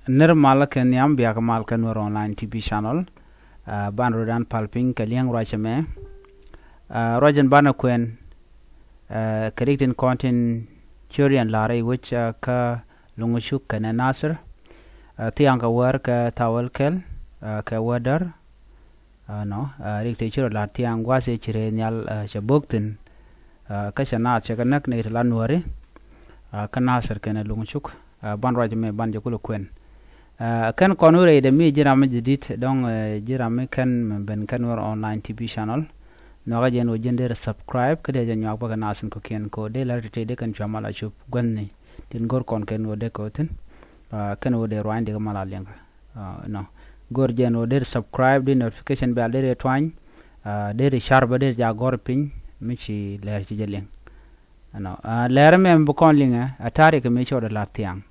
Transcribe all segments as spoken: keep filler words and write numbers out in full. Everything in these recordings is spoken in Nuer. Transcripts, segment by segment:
Nir mal kɛ nhiam biak mal kɛ Nuɛr Online T V channel. Aa, ban rɔ dan pal piny kɛ liɛŋ ruac ɛmɛ. Aa, ruac in banɛ kuɛn, aa, kɛ rik tin kɔn tin ciöriɛn la̱r i̱ wec, aa, kä Luŋ Cuk kɛnɛ Nasir. Aa, thiaŋ kɛ wäär kɛ thawäl kɛl, aa, kɛ wäär däär. Aa, nɔ, aa, rik tëë ci rɔ la̱r thiaŋ gua̱a̱th ëë ci rëë nhial, aa, cɛ bök thi̱n. Aa, kä cɛ naath cɛ kɛ näk nɛy ti la Nuääri. Aa, kä Nasir kɛnɛ Luŋ Cuk. Aa, ban ruac mɛ ban jɛ kulɛ kuɛn. Aa, kɛn kɔn wä rɛydɛ mi ji̱ ram mi ji̱ di̱t dɔ̱ŋ, aa, ji̱ ram mi kɛn mɛ ben kɛn wä Online T V channel. Nhɔakä jɛ ɛn ɣöö ji̱n dee rɛ subscribe kä dee jɛ nyuak bä kɛ naath in kɔ̱kiɛn kɛ ɣöö dee la̱r ti tëë dee kɛn cua mal a cop gua̱thni tin go̱r kɔn kɛn ɣöö dee kɛ wä thi̱n. Aa, kɛn ɣöö dee ruany dee kɛ mal a liɛŋkä. Aa, nɔ. Go̱r jɛ ɛn ɣöö dee rɛ subscribe, dee notification bell dee rɛ tuany. Aa, dee rɛ share bä dee rɛ ja gɔ̱r piny mi ci lɛɛr ci jɛ liŋ. Ɛnɔ, aa, lɛɛr mɛ mi bi kɔn liŋɛ, aa, ta̱a̱ rik mi ci rɔ la̱r thiaŋ.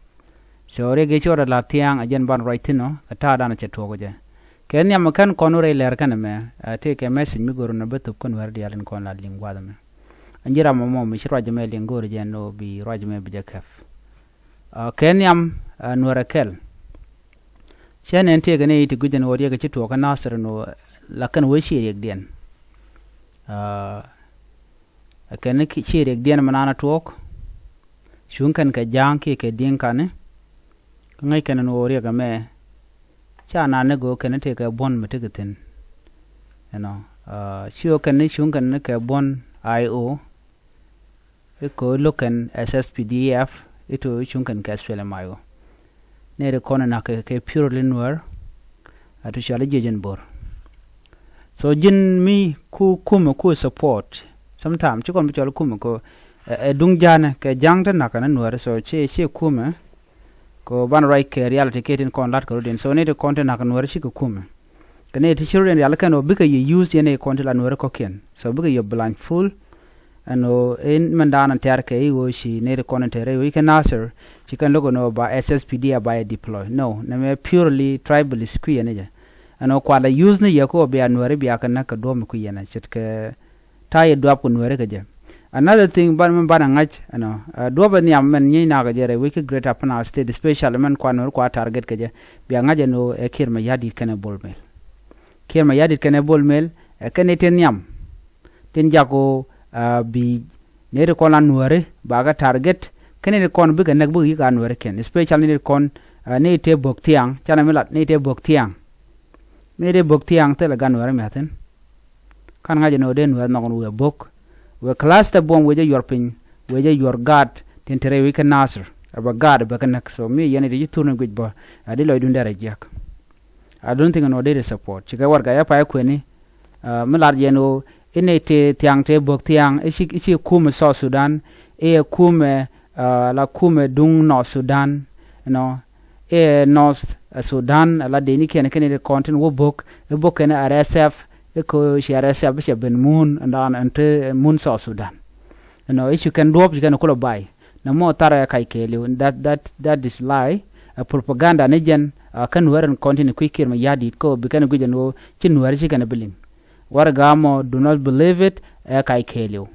So rik ci rɔ la̱r thiaŋ, aa, jɛn ban ruac thi̱n ɔ, kɛ ta̱a̱ dan cɛ tuɔɔk jɛ. Kɛ nhiam kɛn kɔn wä rɛy lɛɛr kɛn ɛmɛ, aa, tëëkɛ message mi go̱r nɔ bä thop kɛn wär diaal in kɔn la liŋ gua̱a̱th ɛmɛ. Ɛn ji̱ ram ɛmɔ mi ci ruac ɛmɛ liŋ go̱r jɛ ɛn ɣöö bi ruac ɛmɛ bi jɛ kɛp. Aa, kɛ nhiam, aa, Nuɛr ɛ kɛl. Cä nɛn tëëkɛ ni ti gui̱c ɛn ɣöö riɛk ci tuɔɔk kä Nasir ɛn ɣöö la kɛn wee ci riɛkdiɛn. Aa, kɛn ci riɛkdiɛn mi naan a tuɔɔk. Cuŋ kɛn kɛ Ja̱a̱ŋ kiɛ kɛ Di̱ŋkani. Kä ŋäc kɛn ɛn ɣöö riɛk ɛmɛ ca naan ni go̱o̱k kɛn tëëkɛ buɔ̱n mi tekɛ thi̱n. Ɛnɔ, aa, ci ɣöö kɛn cuŋ kɛn kɛ buɔ̱n I O. I̱ ko̱o̱c lo̱k kɛn S S P D F, i̱ to̱o̱c cuŋ kɛn kɛ S P L M I O. Nɛy ti kɔn in na̱k kɛ, kɛ purely Nuäär, a ti cɔal i̱ jiec in bo̱r. So ji̱n mi ku kumɛ ku support. Sometimes ci kɔn bi cɔal kumɛ kɛ, ɛ, ɛ duŋ ja̱a̱nɛ kɛ Ja̱a̱ŋ ti na̱k kɛn Nuäär. So ci, ci kumɛ kɛ ban ruac kɛ reality kɛ tin kɔn la̱t kɛ rut in. So nɛy ti kɔn ti na̱k Nuäär cikɛ kumɛ. Kɛ nɛy ti ci rut in rial kɛn ɣöö bikɛ yɛ use yɛn nɛy kɔn ti la Nuäär kɔ̱kiɛn. So bikɛ yɛ blindfold. Ɛn ɣöö in mɛn daanɔ tɛ̈r kɛ i̱ ɣöö ci nɛy ti kɔn in tɛ̈r i̱ ɣöö i̱ kɛ Nasir ci kɛn lo̱k ɛn ɣöö ba S S P D F ba yɛ deploy. No, nɛmɛ purely tribalist kui̱ yɛn i̱ jɛ. Ɛn ɣöö kualɛ use ni yɛ kä ɣöö bia Nuääri bia kɛ näk kɛ duɔ̱ɔ̱p mi kui̱ yɛn ɛ ce̱tkɛ ta̱a̱ yɛ duaap kɛ Nuääri kɛ jɛ. Another thing ban mɛn banɛ ŋa̱c ɛnɔ, ɛ, duɔ̱ɔ̱p ɛ nhiam mɛn nyiec nakä jɛ rɛy wec kä Greater Upper Nile State, especially mɛn kua Nuääri kua target kɛ jɛ. Bia ŋa̱c ɛn ɣöö ɛ Kiir Mayardit kɛnɛ Bol Mel. Kiir Mayardit kɛnɛ Bol Mel, ɛ kɛn i̱ tin nhiam. Tin jak ɣöö, aa, bi nɛy ti kɔn la Nuääri ba kɛ target. Kɛn nɛy ti kɔn bikɛ näk bikɛ yi̱k a Nuääri kɛn. Especially nɛy ti kɔn, aa, nɛy tëë bo̱k thiaŋ. Canɛ mi lat nɛy tëë bo̱k thiaŋ. Nɛy tëë bo̱k thiaŋ thilɛ gan Nuääri mia̱thi̱n. Kan ŋa̱c ɛn ɣöö dee Nuäär nhɔk ɛn wëë bo̱k. Wëë class tɛ buɔ̱m wëë jɛ yuɔr piny. Wëë jɛ yuɔr gaat tin te rɛy wec kä Nasir. Ɛ bɛ gaat bɛ kɛ näk. So mi yɛn i̱ ti ci thurni guic bä. A di lɔcdun dee rɛ jiäk. I don't think ɛn ɣöö dee rɛ support. Cikɛ warɛga ya pay kuëni. Aa, mi lar jɛ ɛn ɣöö i̱ nɛy tëë thiaŋ tëë bo̱k thiaŋ i̱ ci, i̱ ci kumɛ South Sudan. I̱ ɛ kumɛ, aa, la kumɛ duŋ North Sudan. You know, i̱ ɛ North, aa, Sudan, aa, la dee ni kiɛn kɛn i̱ kɔn tin wä bo̱k. I̱ bo̱k kɛn R S F, i̱ ko̱ ci R S F i̱ cɛ ben mun ɛn daan ɛn te mun South Sudan. You know, i̱ ci kɛn duɔ̱ɔ̱p ci kɛn kulɛ bay. Nɛ mɔ thar ɛ kac kɛɛliw. That, that, that is lie. Ɛ propaganda ni jɛn, aa, kä Nuäär ɛn kɔn tin kui̱ Kiir Mayardit kä bi kɛn guic ɛn ɣöö ci Nuäär ci kɛn bi liŋ. Warɛga mɔ, do not believe it, ɛ kac kɛɛliw.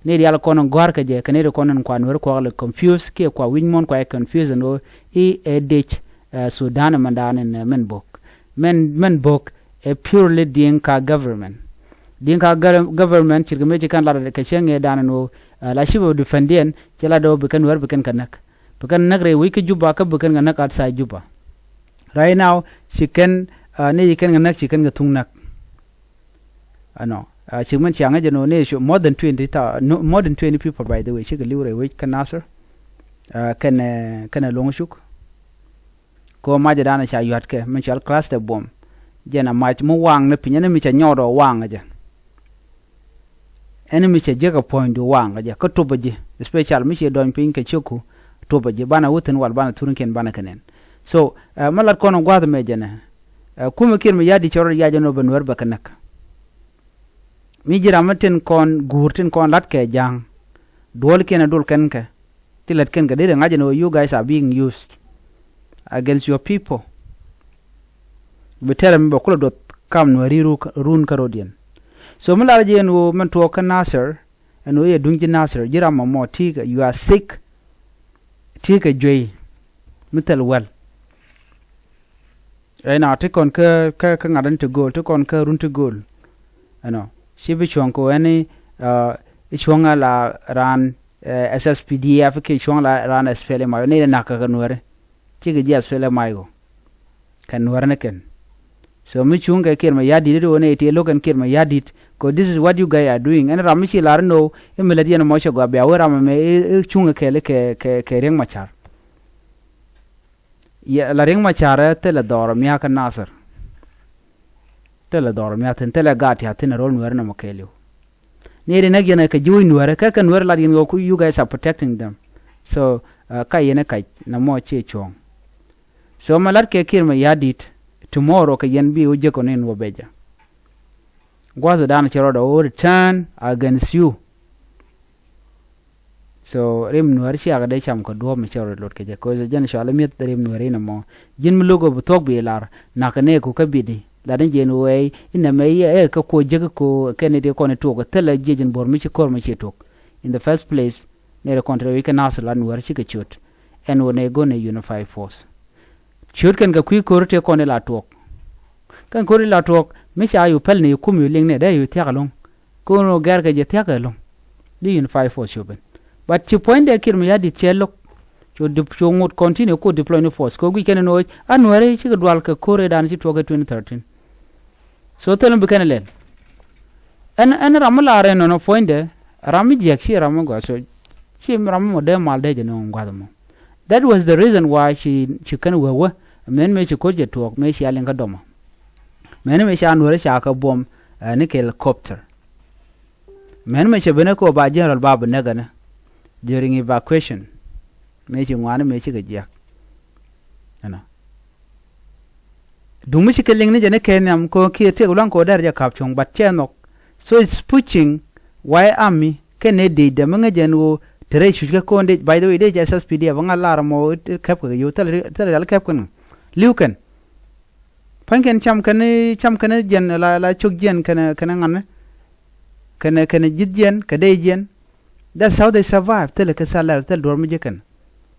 Ni rial kɔn in gɔ̱a̱r kɛ jɛ, kɛ ni ri kɔn in kua Nuäär kuak lɛ confuse, kiɛ kua wi̱c muɔ̱n kua ɛ confuse ɛn ɣöö i̱ ɛ dec, ɛ Sudan mɛn daan in, ɛ mɛn bo̱k. Mɛn, mɛn bo̱k ɛ purely Dinka government. Dinka gov-, government cirkɛ mëë ci kɛn lat kɛ cäŋ ëë daan ɛn ɣöö, aa, la cipɛ defendiɛn, ci lat ɣöö bi kɛn Nuäär bi kɛn kɛ näk. Bi kɛn näk rɛy wec kä Juba kä bi kɛn kɛ näk outside Juba. Right now, ci kɛn, aa, ni ci kɛn kɛ näk, ci kɛn kɛ thuŋ näk. Ɛnɔ, aa, ci mɛn ci aŋä jɛ nɔ ni cu more than twenty thou-, no, more than twenty people, by the way, cikɛ li̱w rɛy wec kä Nasir. Aa, kɛnɛ, kɛnɛ Luŋ Cuk. Kɛ ɣöö macɛ danɛ ca yua̱tkɛ mi cɔal cluster bomb. Jɛn a mac mi waŋ ni piny, ɛn mi cɛ nyɔɔt ɔ waŋ ɛ jɛ. Ɛn mi cɛ jiäk ɛ puɔ̱nydu waŋ ɛ jɛ kä tupä ji̱, especially mi ciɛ dɔny piny kɛ ciöku, tupä ji̱ banɛ wä thi̱n wal banɛ thurkiɛn banɛ kɛ nɛn. So, ɛ, mi lat kɔn ɛ gua̱th ɛmɛ jɛnɛ, ɛ, kumɛ Kiir Mayardit cɛ rɔ yac ɛn ɔ bɛ Nuäär bɛ kɛ näk. Mi ji̱ ram mi tin kɔn guur tin kɔn la̱t kɛ Ja̱a̱ŋ. Duɔ̱ɔ̱lkiɛn ɛ dul kɛn kɛ. Ti lät kɛn kɛ dee ri ŋa̱c ɛn ɣöö you guys are being used against your people. Bi tɛrɛ mi bɛ kulɛ duɔth kam Nuääri ru-, run kä ro̱diɛn. So mi lar ji̱ ɛn ɣöö mɛn tuɔɔk kä Nasir, ɛn ɣöö yɛ duŋ ji̱ Nasir, ji̱ ram mɔmɔ ti kɛ, you are sick. Ti kɛ juey mi thil wäl. Ɛnɔ ti kɔn kä kä kä ŋa̱t ɛn ti gööl, ti kɔn kä run ti gööl. Ɛnɔ ci bi cuɔ̱ŋ kɛ ɣöö ɛn i̱ cuɔ̱ŋ a la raan SSPDF kiɛ cuɔ̱ŋ a la raan SPLM-IO, ni nak kɛ kɛ Nuääri. Cikɛ ji̱ SPLM-IO kɛ Nuääri ni kɛn. So mi cuŋ kɛ Kiir Mayardit i̱ ɣöö ni ti lo̱k ɛn Kiir Mayardit, kɛ this is what you guys are doing. Ɛn ram mi ci lar inɔ i̱ mi lät yɛn mɔ cɛ gɔaa bia wee ram ɛmɛ i̱ cuŋ kɛ kɛɛl kɛ kɛ Riek Machar. Yɛ la Riek Machar ɛ thilɛ dhɔr mia̱a̱ kä Nasir. Thilɛ dhɔr mia̱a̱ thi̱n, thilɛ gaat tia̱a̱ thi̱n ɛ ro̱l Nuääri nɔmɔ kɛɛliw. Ni ri näk yɛn ɛ kɛ ji̱ wi̱c Nuääri kä kɛ Nuääri lat yɛn ɣöö ku you guys are protecting them. So ka yɛn ɛ kac nɔmɔ ciɛ cuɔ̱ɔ̱ŋ. So mɛ lat kɛ Kiir Mayardit tomorrow kɛ yɛn bi wä jek ɔ ni in wä bɛcä. Gua̱th dan cɛ rɔɔdɛ wä return against you. So rim Nuääri ciakɛ dee cam kɛ duɔ̱ɔ̱p mi cɛ rɔ lot kɛ jɛ, 'cause jɛn cɔal i̱ mi̱eth rim Nuääri inɔ mɔ. Ji̱n mi lo̱k ɣöö bi thuɔ̱k bi lar, nakä nɛɛku kä bi̱di. Lat ni jiɛn wee inɛ mɛ i̱ ɛ kä kuɔ jek i̱ ko̱ kɛn i̱ ti kɔn i̱ tuɔk i̱ thilɛ jiɛc in bo̱r mi ci ko̱r mi ci tuɔk. In the first place, nɛɛrɛ kɔn te rɛw i̱ kɛ Nasir la Nuääri cikɛ ciöt. Ɛn wä nɛ go̱n ɛ unified force. Ciöt kɛn kɛ kui̱ ko̱r i̱ te kɔn i̱ la tuɔk. Kɛn ko̱r i̱ la tuɔk mi ca yu pɛl ni yu kum yu liŋ nɛ dee yu thia̱k ɛlɔ̱ŋ. Ko̱n ɣöö gɛr kɛ jɛ thia̱k ɛlɔ̱ŋ. Di unified force cop ɛn. But ci puɔ̱nydɛ Kiir Mayardit cɛ lo̱k. Cu dip cu ŋot continue ku deploy ni force kɛ guic kɛn in ɣöö a Nuääri cikɛ dual kɛ ko̱r ëëdan ci tuɔk kɛ twenty thirteen. So thil mi bi kɛn lɛl. Ɛn ɛn ram mi lar ɛn nɔnɔ puɔ̱nydɛ ram mi jiɛk ci ram mi gɔaa, so ci ram mi mɔ dee mal dee jɛ ni ŋua̱th mɔ. That was the reason why ci ci kɛn wee wee mɛn mëë ci ko̱r jɛ tuɔɔk mëë ci a liŋ kä dɔmɔ. Mɛn mëë ca Nuääri ca kɛ buɔm ni kɛ helicopter. Mɛn mëë cɛ ben ɛ kɛ ɣöö ba general ba bi näk ɛn during evacuation. Mëë ci ŋuani mëë cikɛ jiɛk. Ɛnɔ. Duŋ mi ci kɛ liŋ ni jɛ ni kɛ nhiam kɛ ɣöö Kiir tëëk luaŋ kɛ ɣöö dɛr jɛ ka̱p cuɔ̱ŋ, but cɛ nhɔk. So it's pushing White Army kɛnɛ dec dɛ mi ŋäc jɛ ɛn ɣöö te rɛy cuc kä ko̱n dec, by the way, dec SSPDF ŋa̱ lar mɔ käp kɛ yio̱w thilɛ rial käp kɛn. Li̱w kɛn. Pa̱ny kɛn cam kɛn cam kɛn jiɛn la la cok jiɛn kɛn kɛn ŋa̱n. Kɛn kɛn ji̱th jiɛn kɛ dec jiɛn. That's how they survive. Thilɛ kɛ salary, thilɛ duɔ̱ɔ̱r mi ji̱ kɛn.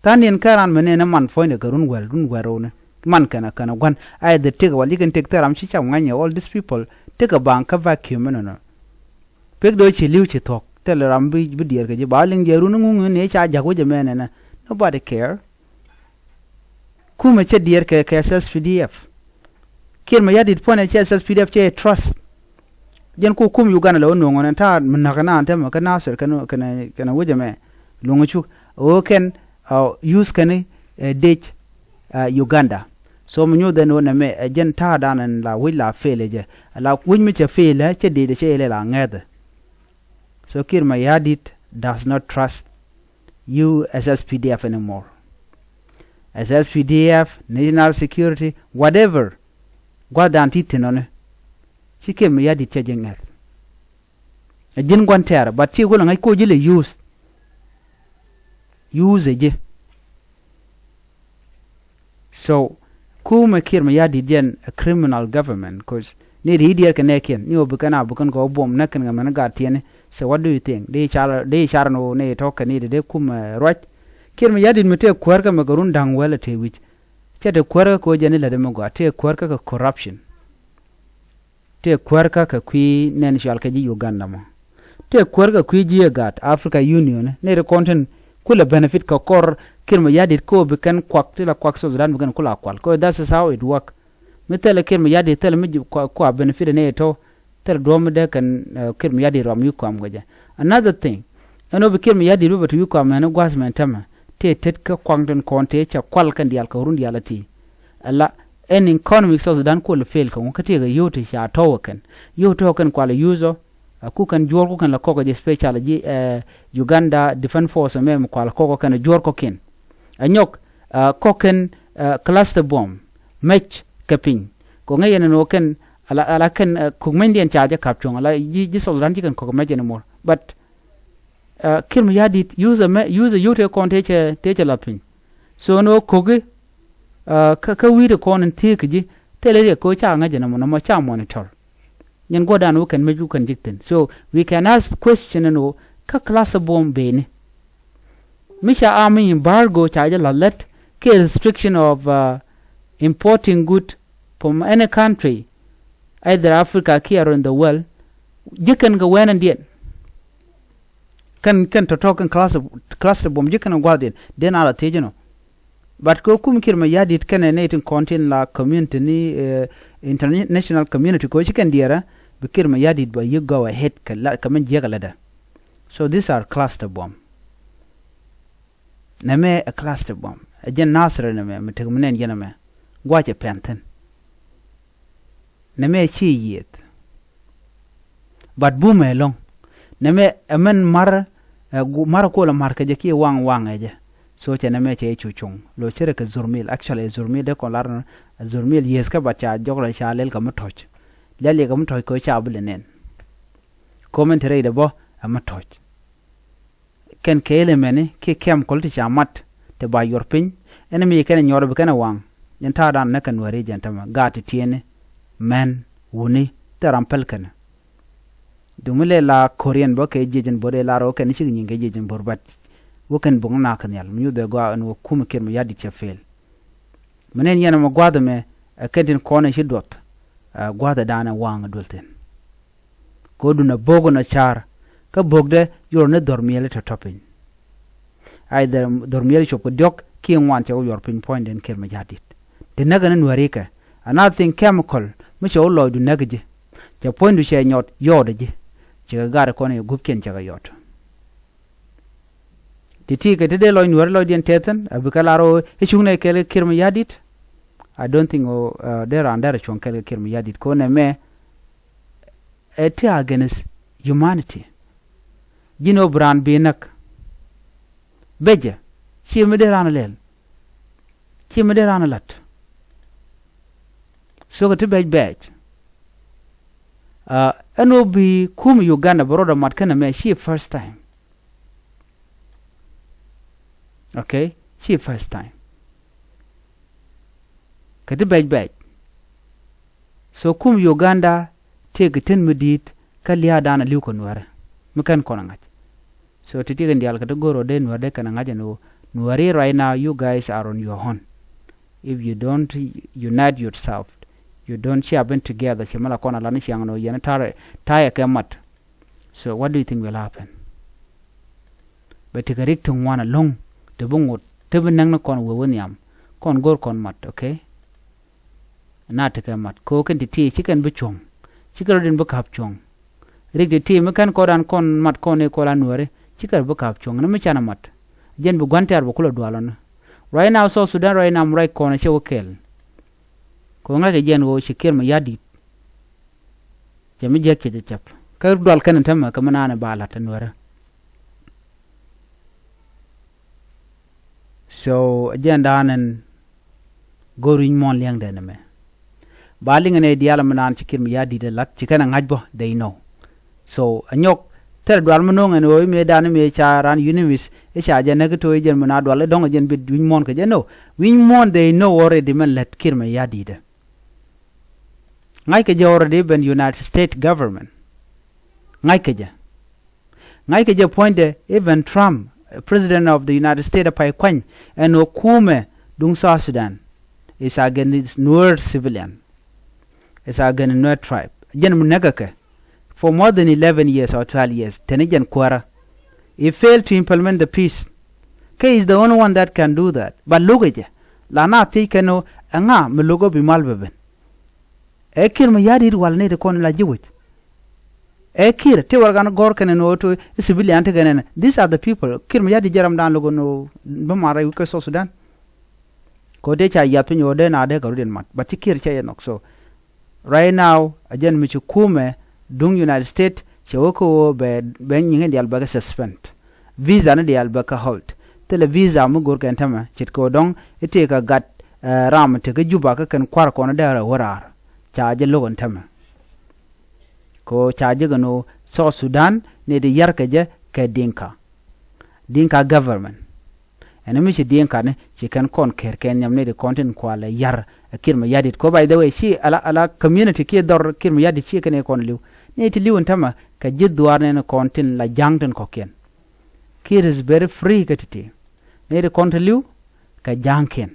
Tha̱a̱ŋ niɛn kä raan mi nɛn ɛ man puɔ̱nydɛ kɛ run wäl, run wäl rɛwni. Man kɛn kɛn gua̱n. Ay dhɛ tëk wal ji̱ kɛn tëk thil ram ci cam ŋa̱nyɛ, all these people tëk ɛ baŋ kä vacuum ɛnɔnɔ. Pek do̱ ci li̱w ci thuɔ̱k. Thilɛ ram bi bi diɛɛr kɛ ji̱ ba liŋ jɛ run ŋuŋ ni ca ja̱k wecɛ mɛn ɛnɛ. Nobody care. Kumɛ cɛ diɛɛr kɛ kɛ SSPDF. Kiir Mayardit puɔ̱nɛ cɛ SSPDF cɛ trust. Jɛn ku kum Uganda lɛ wä nuɔ̱ŋ ɣän ta̱a̱ mi na̱k ɛ naan tɛmɛ kä Nasir kɛn kɛn kɛn wecɛ mɛ luɔ̱ŋ cuk ɣöö kɛn use kɛn dec Uganda. So mi nyuth ɛn ɣöö nɛmɛ ɛ jɛn ta̱a̱ dan ɛn la wec la fail ɛ jɛ. La wec mi cɛ fail ɛ cɛ dec ɛ cɛ ilɛ la ŋɛ̈th ɛ. So Kiir Mayardit does not trust you SSPDF anymore. SSPDF, national security, whatever. Gua̱th dan ti thi̱n ɔni. Ci Kiir Mayardit cɛ jɛ ŋɛ̈th. Ɛ ji̱n gua̱n tɛɛr, but ci kulɛ ŋäc ko̱ ji̱ lɛ use. Use ɛ ji̱. So kumɛ Kiir Mayardit jɛn a criminal government, 'cause ni di idiɛɛr kɛ nɛɛkiɛn ni ɣöö bi kɛn a bi kɛn kɛ wä buɔm näk kɛn kɛ mɛn gaat tiɛni. So what do you think? Di car ni tɔ̱ kɛn ni di dee kumɛ ruac. Kiir Mayardit mi tëë kuäärkä mɛ kɛ run da̱ŋ wäl a tëë wi̱c. Cɛ te kuäärkä kɛ ɣöö jɛn i̱ lätdɛ mi gɔaa, tëë kuäärkä kɛ corruption. Tëë kuäärkä kɛ kui̱ nɛn cɔal kɛ ji̱ Uganda mɔ. Tëë kuäärkä kui̱ ji̱ ɛ gaat Africa Union ni ri kɔn tin kulɛ benefit kɛ kɔr Kiir Mayardit kɛ ɣöö bi kɛn kuak ti la kuak South Sudan bi kɛn kula kual kɛ ɣöö that is how it work. Mi thilɛ Kiir Mayardit thilɛ mi kua benefit ni ri tɔ̱. Thil duɔ̱ɔ̱p mi dee kɛn Kiir Mayardit ruam wi̱i̱ kuam kɛ jɛ. Another thing, ɛn ɣöö bi Kiir Mayardit bi bɛ te wi̱i̱ kuam mɛn i̱ gua̱a̱th mɛn tämɛ tëë tet kä kuaŋ tin kɔn tëë cɛ kual kɛn diaal kɛ run diaal ɛ ti. Ala ɛn economy South Sudan kuɔl fail kɛ ŋu kä tëëkɛ yio̱w ti ca tɔ̱wä kɛn yio̱w tɔ̱wä kɛn kual ɛ use ɔ. Ku kɛn juɔ̱ɔ̱r ku kɛn la kɔk ɛ jɛ special ji̱ Uganda Defence Force ɛmɛ mi kual kɔk ɔ kɛn ɛ juɔ̱ɔ̱r kɔkiɛn. Ɛ nyɔk kɔk kɛn cluster bomb mɛc kɛ piny. Kɛ ŋäc yɛn ɛn ɣöö kɛn ala kɛn kuk mɛnydiɛn ca jɛ ka̱p cuɔ̱ŋ ala ji̱ South Sudan ci kɛn kɔk mɛc ɛn mor. But Kiir Mayardit use a mɛ use a yio̱w tëë kɔn tëë cɛ tëë cɛ lath piny. So ni ɣöö ko̱ki kä wi̱i̱ ti kɔn in thiee kä ji̱ thilɛ riɛk kɛ ɣöö ca ŋäc ɛn ɛmɔ nɔmɔ ca monitor. Nyɛn guɔ̱dan wä kɛn mec wä kɛn ji̱k thi̱n. So we can ask question ɛn ɣöö kä cluster bomb beni. Mi ca army embargo ca jɛ lath lät kɛ restriction of importing good from any country, either Africa kiɛ around the world, ji̱ kɛn kɛ wɛn ɛn diɛn. Kɛn kɛn tɔ̱tɔ̱ kɛn cluster, cluster bomb ji̱ kɛn kɛ gua̱th diɛn diɛn a la thiec ɛnɔ. But kɛ kum Kiir Mayardit kɛnɛ nɛy tin kɔn tin la community ni, eh, international community kɛ ci kɛn diɛrɛ bi Kiir Mayardit ba yi̱ go ahead kɛ la kɛ mɛn jiɛk a ladɛ. So these are cluster bomb. Nɛmɛ ɛ cluster bomb. Ɛ jɛn Nasir nɛmɛ mi tek mi nɛn jɛn ɛmɛ. Gua̱cɛ pɛn thi̱n. Nɛmɛ ci yieth. But bumɛ ɛlɔ̱ŋ. Nɛmɛ ɛmɛn mar, ɛ, gu-, mar kuɔl ɛ mar kɛ jɛ kiɛ waŋ waŋ ɛ jɛ. So cɛ nɛmɛ cɛ cu cuŋ. Lo cɛ rɛ kɛ Zurmil. Actually, Zurmil dee kɔn lar nɔ, Zurmil yieth kä, but ca jɔk rɛ ca lɛl kɛ mi tɔ̱c. Lɛl yɛ kɛ mi tɔ̱c kɛ ca bi lɛ nɛn. Comment rɛy dɛ bɔ ɛ mi tɔ̱c. Kɛn kɛ element ni kiɛ chemical ti ca mat ti ba yuɔr piny. Ɛn mi kɛn nyɔr bi kɛn waŋ. Jɛn ta̱a̱ dan nɛ kɛ Nuɛri jɛn tämɛ gaat ti tieni mɛn wuni thil ram päl kɛn. Duŋ mi lɛ la Korean bä kɛ jiec in bo̱r ila rɔ kɛn cik nyin kɛ jiec in bo̱r, but wä kɛn buŋ na kɛ nhial mi nyuth ɛ gɔaa ɛn wä kum Kiir Mayardit cɛ fail. Mi nɛn yɛn ɛmɛ gua̱th ɛmɛ ɛ kɛn tin kɔn ɛ ci duɔth. Ɛ gua̱th ɛ dan ɛ waŋ ɛ duel thin. Kɛ ɣöö dun a bo̱o̱k in a ca̱a̱r kä bo̱o̱kdɛ yor ni dhɔr miɛli tɔ̱tɔ̱ piny. Ai dhɔr miɛli cop kɛ diɔ̱k kiɛ ŋuan cɛ wä yuɔr piny puɔ̱nyden Kiir Mayardit. Ti näk in a Nuɛri kɛ another thing, chemical mi cɛ wä lɔcdu näk ji̱. Cɛ puɔ̱nydu cɛ nyɔt yɔɔt ji̱. Cɛ kɛ gat kɔn i̱ gup kiɛn cɛ kɛ yɔt. Ti ti kɛ ti dee lɔc Nuɛri lɔcdiɛn tɛthin a bikɛ lar ɣöö i̱ cuŋnɛ kɛɛl kɛ Kiir Mayardit. I don't think ɣöö, uh, dee raan derɛ cuɔ̱ŋ kɛɛl kɛ Kiir Mayardit kɛ ɣöö nɛmɛ ɛ ti against humanity. Ji̱n ɣöö bi raan bi näk. Becɛ ciɛ mi dee raan lɛl. Ciɛ mi dee raan lat. So kɛ ti bɛc bɛc. Uh, ɛn ɣöö bi kum Uganda bi rɔɔdɛ mat kɛn ɛmɛ ciɛ first time. Okay, ci first time. Kɛ ti bɛc bɛc. So kum Uganda tëëk kɛ tin mi di̱i̱t kä lia̱a̱dan a li̱w kɛ Nuɛrɛ mi kɛn kɔn a ŋa̱c. So ti ti kɛn diaal kɛ ti go̱r ɔ dee Nuɛrɛ dee kɛn a ŋa̱c ɛn ɣöö Nuɛri right now, you guys are on your own. If you don't unite yourself, you don't chip in together, ci mi la kɔn a lan ciaŋ ɛn ɣöö yɛn ta̱a̱ ta̱a̱ yɛ kɛ mat. So what do you think will happen? Bɛ tekɛ rik ti ŋuan ɛlɔ̱ŋ ti bi ŋot ti bi näk ni kɔn wee wä nhiam. Kɔn go̱r kɔn mat, okay? Na tekɛ mat kɛ ɣöö kɛn ti ti ci kɛn bi cuɔ̱ŋ. Ci kɛn rɔ̱diɛn bi ka̱p cuɔ̱ŋ. Rik ti ti mi kɛn kɔn dan kɔn mat kɔn i̱ kɔn la Nuɛri ci kɛn bi ka̱p cuɔ̱ŋ ni mi canɛ mat. Jɛn bi gua̱n tɛ̈r bi kulɛ dualɔni. Right now South Sudan right now mi ruac kɔn cɛ wä kɛɛl. Kɛ ɣöö ŋa̱ckɛ jɛn ɣöö ci Kiir Mayardit. Cɛ mi jiäk cɛ jɛ cɛp kä dual kɛn tämɛ kɛ mi naan ba la̱t ɛ Nuɛrɛ. So agenda nɛn go̱r wi̱ny muɔ̱ɔ̱n liɛŋdɛ nɛmɛ. Ba liŋɛ nɛ diaal mi naan ci Kiir Mayardit ɛ la̱t ci kɛn ɛ ŋa̱c bä, they know. So anyɔk thil dual mi no̱o̱ŋ ɛn ɣöö i̱ mëëdan i̱ mëë ca raan UNMISS i̱ ca jɛ näk i̱ to̱ i̱ jɛn mi na dual i̱ dɔ̱ŋ ɛ jɛn bi wi̱ny muɔ̱ɔ̱n kɛ jɛ, no. Wi̱ny muɔ̱ɔ̱n they know already mɛn lät Kiir Mayardit ɛ. Ŋa̱ckɛ jɛ already ben United States government. Ŋa̱ckɛ jɛ. Ŋa̱ckɛ jɛ puɔ̱nydɛ even Trump, uh, president of the United States a pay kuany ɛn ɣöö kumɛ duŋ South Sudan is against Nuer civilian. Is against Nuer tribe. Jɛn mi näkɛ kɛ for more than eleven years or twelve years. Teni jɛn kuäärä. He failed to implement the peace. Kɛ is the only one that can do that. But lo̱kɛ jɛ la na thiec kɛn ɣöö ɛŋa mi lo̱kɛ bi mal bɛ ben. Ɛ Kiir Mayardit wal ni ti kɔn la ji̱ wec. Ɛ Kiir ti wal gan gɔr kɛn ni ɣöö to civilian ti kɛn ni. These are the people. Kiir Mayardit jɛ ram dan lo̱k ni ɣöö bi mar rɛy wi̱c kä South Sudan. Kɛ ɣöö dee ca yath piny ɣöö dee na dee kɛ rut in mat. But ti Kiir cɛ yɛ nhɔk. So right now a jɛn mi ci kumɛ duŋ United States cɛ wä kä ɣöö bɛ, bɛ nyiŋ in diaal bɛ kɛ suspend. Visa ni diaal bɛ kɛ hold. Thilɛ visa mi go̱r kɛn tämɛ ce̱tkɛ ɣöö dɔ̱ŋ i̱ tëëkɛ gat, eh, ram tekä Juba kä kɛn kua̱r kɔn dee rɛ wä raar. Ca jɛ lo̱k ɛn tämɛ. Kɛ ɣöö ca jɛ kɛn ɣöö South Sudan ni di yar kɛ jɛ kɛ Dinka. Dinka government. Ɛn mi ci Diŋkani ci kɛn kɔn ker kɛn nhiam ni di kɔn tin kualɛ yar ɛ Kiir Mayardit. Ko by the way ci ala, ala community kiɛ dhɔr Kiir Mayardit ci kɛn kɔn li̱w. Ni ti li̱w in tämɛ kɛ ji̱ dhuaar ni kɔn tin la ja̱ŋ tin kɔ̱kiɛn. Kiir is very free kä ti̱ti̱. Ni di kɔn ti li̱w kɛ ja̱ŋkiɛn.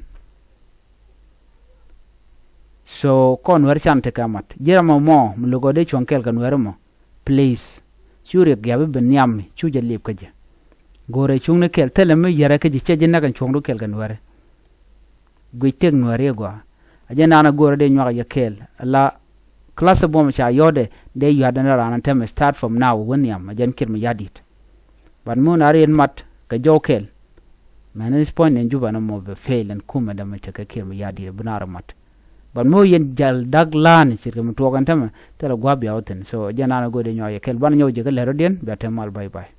So kɔn Nuɛr can tekɛ mat. Ji̱ ram ɛmɔ mi lo̱k ɣöö dee cuɔ̱ŋ kɛɛl kɛ Nuɛr ɛmɔ, please, cu Riɛk Giabi bi nhiam mi cu jɛ lip kä jɛ. Go̱o̱rɛ cuŋni kɛɛl, thilɛ mi yɛrɛ kä ji̱, cɛ ji̱ näk ɛn cuɔ̱ŋdu kɛɛl kɛ Nuɛri. Guic tëk Nuɛri ɛ gɔaa. A jɛn daanɔ go̱o̱rɛ dee nyuak a yɛ kɛɛl. Ala class buɔ̱m ca yɔ̱ɔ̱dɛ, dee yua̱t ɛn raan ɛn tɛmɛ, start from now wä nhiam, a jɛn Kiir Mayardit. But mi wun a riet mat kɛ jɔw kɛɛl. Mɛn in point in Juba ni mɔ bɛ fail ɛn kumɛ dämɛ tekɛ Kiir Mayardit bi naar mat. But mi wun yɛn jal dak la̱a̱n cirkɛ mi tuɔɔk ɛn tɛmɛ, thilɛ gua̱a̱p bia wä thi̱n. So jɛn daanɔ go̱o̱rɛ dee nyuak a yɛ kɛɛl. Banɛ nyɔk ji̱ kä lɛr rɔ̱diɛn, bia te mal, bye bye.